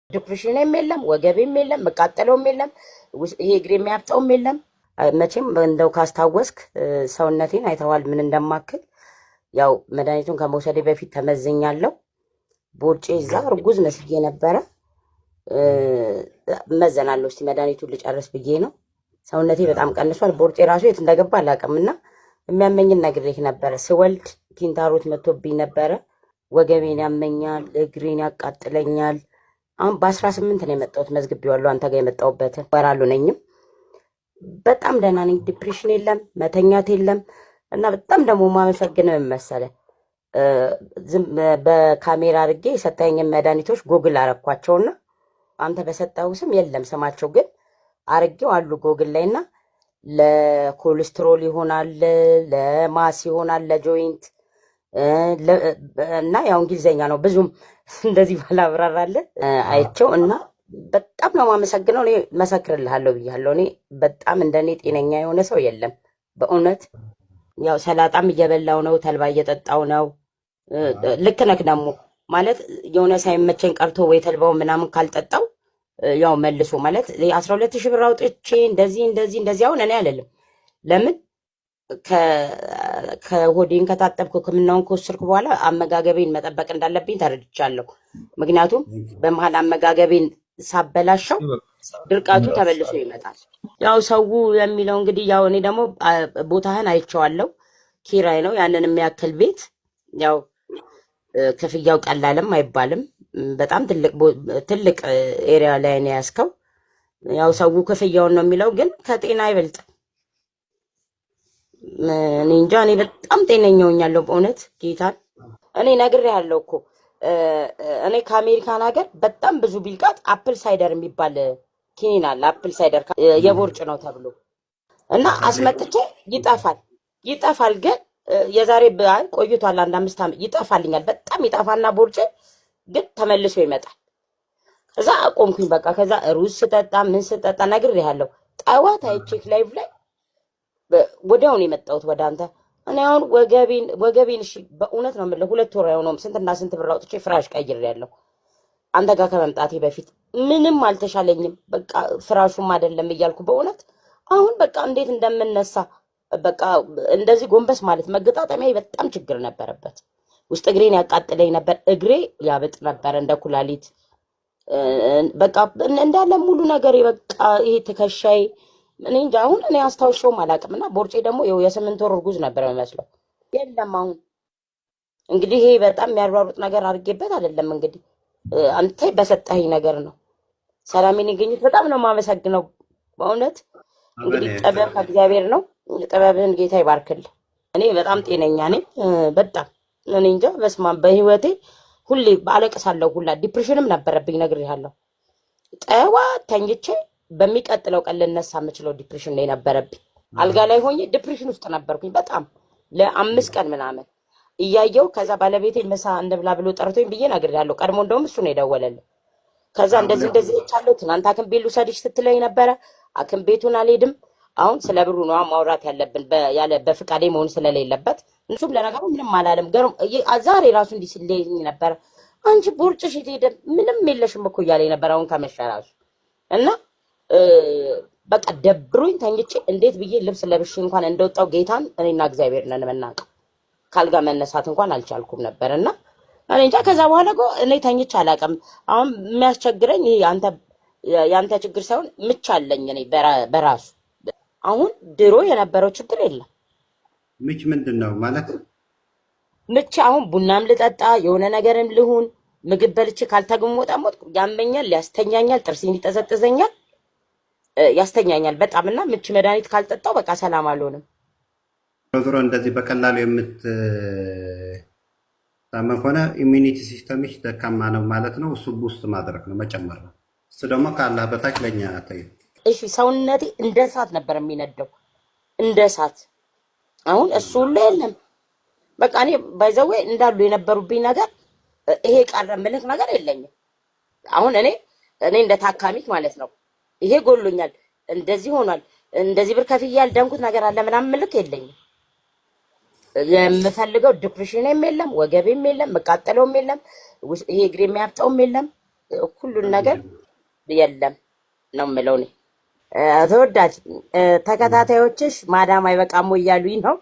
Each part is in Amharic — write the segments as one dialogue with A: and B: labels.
A: Depression ም የለም፣ ወገቤም የለም፣ መቃጠለውም የለም፣ ይሄ እግሬ የሚያብጠውም የለም። መቼም እንደው ካስታወስክ ሰውነቴን አይተዋል ምን እንደማክል። ያው መድኃኒቱን ከመውሰዴ በፊት ተመዝኛለሁ። ቦርጬ እዛ እርጉዝ መስዬ ነበረ። እመዘናለሁ። እስቲ መድኃኒቱን ልጨርስ ብዬ ነው። ሰውነቴ በጣም ቀንሷል። ቦርጬ ራሱ የት እንደገባ አላውቅም። እና የሚያመኝን ነግሬህ ነበረ። ስወልድ ኪንታሮት መጥቶብኝ ነበረ። ወገቤን ያመኛል፣ እግሬን ያቃጥለኛል። አሁን በ18 ነው የመጣሁት። መዝግቤዋለሁ። አንተ ጋር የመጣሁበትን ወር አልሆነኝም። በጣም ደህና ነኝ። Depression የለም፣ መተኛት የለም። እና በጣም ደግሞ ማመሰግነው ምን መሰለህ፣ ዝም በካሜራ አድርጌ የሰጠኸኝን መድኃኒቶች ጎግል አረኳቸውና አንተ በሰጠኸው ስም የለም ስማቸው ግን አርጌው አሉ ጎግል ላይ። እና ለኮሌስትሮል ይሆናል፣ ለ mass ይሆናል፣ ለ joint እና ያው እንግሊዘኛ ነው ብዙም እንደዚህ ባላብራራለን አይቸው እና በጣም ነው የማመሰግነው። እኔ መሰክርልሃለሁ ብያለሁ። እኔ በጣም እንደኔ ጤነኛ የሆነ ሰው የለም በእውነት። ያው ሰላጣም እየበላው ነው፣ ተልባ እየጠጣው ነው። ልክ ነህ ደግሞ ማለት የሆነ ሳይመቸኝ ቀርቶ ወይ ተልባው ምናምን ካልጠጣው ያው መልሶ ማለት 12,000 ብር አውጥቼ እንደዚህ እንደዚህ እንደዚህ አሁን እኔ አልልም። ለምን ከሆዴን ከታጠብኩ ሕክምናውን ከወሰድኩ በኋላ አመጋገቤን መጠበቅ እንዳለብኝ ተረድቻለሁ። ምክንያቱም በመሀል አመጋገቤን ሳበላሸው ድርቀቱ ተመልሶ ይመጣል። ያው ሰው የሚለው እንግዲህ ያው እኔ ደግሞ ቦታህን አይቼዋለሁ፣ ኪራይ ነው ያንን የሚያክል ቤት ያው ክፍያው ቀላልም አይባልም። በጣም ትልቅ area ላይ ነው ያዝከው። ያው ሰው ክፍያውን ነው የሚለው፣ ግን ከጤና አይበልጥም። እኔ እንጃ፣ እኔ በጣም ጤነኛ ሆኛለሁ በእውነት ጌታን። እኔ ነግሬሃለሁ እኮ እኔ ከአሜሪካን ሀገር በጣም ብዙ ቢልቃጥ apple cider የሚባል ኪኒን አለ። Apple cider የቦርጭ ነው ተብሎ እና አስመጥቼ ይጠፋል ይጠፋል። ግን የዛሬ ቆይቷል አንድ 5 ዓመት ይጠፋልኛል። በጣም ይጠፋና ቦርጬ ግን ተመልሶ ይመጣል። ከዛ አቆምኩኝ በቃ። ከዛ ሩዝ ስጠጣ ምን ስጠጣ ነግሬሃለሁ። ጠዋት አይቼክ live ላይ ወዲያውኑ የመጣሁት ወደ አንተ። እኔ አሁን ወገቤን ወገቤን እሺ በእውነት ነው የምልህ 2 ወር አይሆነውም ስንትና ስንት ብር አውጥቼ ፍራሽ ቀይሬያለሁ። አንተ ጋር ከመምጣቴ በፊት ምንም አልተሻለኝም። በቃ ፍራሹም አይደለም እያልኩ በእውነት አሁን በቃ እንዴት እንደምነሳ በቃ እንደዚህ ጎንበስ ማለት መገጣጠሚያ በጣም ችግር ነበረበት። ውስጥ እግሬን ያቃጥለኝ ነበር። እግሬ ያብጥ ነበር እንደ ኩላሊት በቃ እንዳለ ሙሉ ነገር በቃ ይሄ ትከሻዬ እኔ እንጃ አሁን እኔ አስታውሼውም አላውቅም። እና ቦርጬ ደግሞ ይኸው የ8 ወር እርጉዝ ነበር የሚመስለው። የለም አሁን እንግዲህ ይሄ በጣም የሚያሯሩጥ ነገር አድርጌበት አይደለም እንግዲህ አንተ በሰጠኸኝ ነገር ነው ሰላሜን የገኙት። በጣም ነው የማመሰግነው በእውነት። እንግዲህ ጥበብ ከእግዚአብሔር ነው። ጥበብህን ጌታ ይባርክልህ። እኔ በጣም ጤነኛ ነኝ። በጣም እኔ እንጃ በስመ አብ በህይወቴ ሁሌ አለቅሳለሁ ሁላ depression ም ነበረብኝ ነግሬሃለሁ። ጠዋት ተኝቼ በሚቀጥለው ቀን ልነሳ የምችለው depression ነው የነበረብኝ። አልጋ ላይ ሆኜ depression ውስጥ ነበርኩኝ በጣም ለ5 ቀን ምናምን እያየው። ከዛ ባለቤቴ ምሳ እንብላ ብሎ ጠርቶኝ ብዬ ነግሬሃለሁ። ቀድሞ እንደውም እሱ ነው የደወለልኝ። ከዛ እንደዚህ እንደዚህ ይቻለሁ ትናንት ሐኪም ቤት ልውሰድሽ ስትለኝ ነበረ። ሐኪም ቤቱን አልሄድም። አሁን ስለ ብሩ ነው ማውራት ያለብን ያለ በፍቃዴ መሆን ስለሌለበት እሱም ለነገሩ ምንም አላለም። ዛሬ ራሱ እንዲህ ሲለኝ ነበረ። አንቺ ቦርጭሽ የት ሄደ? ምንም የለሽም እኮ እያለኝ ነበር። አሁን ከመሸ ራሱ እና በቃ ደብሮኝ ተኝቼ እንዴት ብዬ ልብስ ለብሼ እንኳን እንደወጣው ጌታን እኔና እግዚአብሔር ነን የምናውቀው። ካልጋ መነሳት እንኳን አልቻልኩም ነበር እና እኔ እንጃ። ከዛ በኋላ እኮ እኔ ተኝቼ አላውቅም። አሁን የሚያስቸግረኝ ይሄ ያንተ ችግር ሳይሆን ምች አለኝ እኔ በራሱ አሁን ድሮ የነበረው ችግር የለም።
B: ምች ምንድን ነው ማለት?
A: ምች አሁን ቡናም ልጠጣ የሆነ ነገርም ልሁን ምግብ በልቼ ካልተግሞጠሞጥኩ ያመኛል፣ ያስተኛኛል፣ ጥርሴን ይጠዘጥዘኛል፣ ያስተኛኛል በጣም። እና ምች መድኃኒት ካልጠጣው በቃ ሰላም አልሆንም።
B: ዞሮ እንደዚህ በቀላሉ የምትታመም ከሆነ immunity system ሽ ደካማ ነው ማለት ነው። እሱ boost ማድረግ ነው መጨመር ነው። እሱ ደግሞ ከአላህ በታች ለእኛ ተይው።
A: እሺ ሰውነቴ እንደ እሳት ነበር የሚነደው እንደ እሳት። አሁን እሱ ሁሉ የለም። በቃ እኔ by the way እንዳሉ የነበሩብኝ ነገር ይሄ ቀረ ምልህ ነገር የለኝም። አሁን እኔ እንደ ታካሚት ማለት ነው ይሄ ጎሎኛል፣ እንደዚህ ሆኗል፣ እንደዚህ ብር ከፍዬ ያልዳንኩት ነገር አለ ምናምን ምልክ የለኝም። የምፈልገው depression ም የለም፣ ወገቤም የለም፣ መቃጠለውም የለም፣ ይሄ እግሬ የሚያብጠውም የለም። ሁሉን ነገር የለም ነው የምለው እኔ። ተወዳጅ ተከታታዮችሽ ማዳም አይበቃም ወይ እያሉኝ ነው።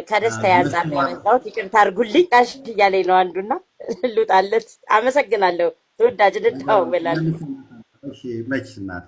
A: ከደስታ አንጻር ነው ያመጣሁት። ይቅርታ አድርጉልኝ። ቃሽ እያለኝ ነው አንዱና ልውጣለት። አመሰግናለሁ ተወዳጅ፣ እንደዋወላለን።
B: እሺ መች እናቴ።